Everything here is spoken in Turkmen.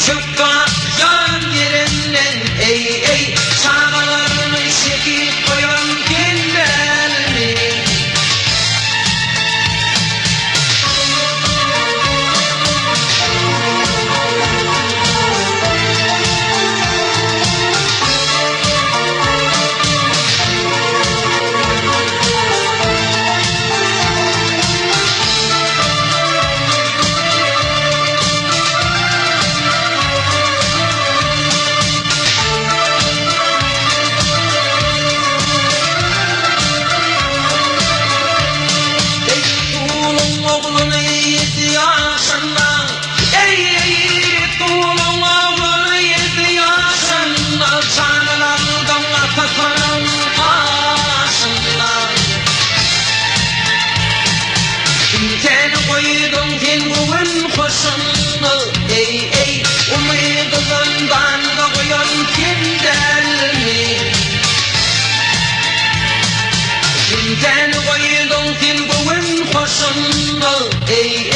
Çökdi akýan ýerinden, eý-eý, Çagalaryny şehit goýan sen dälmi? Eý, guluň ogluny ýedi ýaşynda, Eý, guluň ogluny ýedi ýaşynda, Janyn aldyň atasynyň gaşynda. Kimsäni goýduň sen göwün hoşunda, Eý, eý, umydy zyndanda goýan sen dälmi? Kimsäni goýduň sen göwün hoşunda, Eý, eý.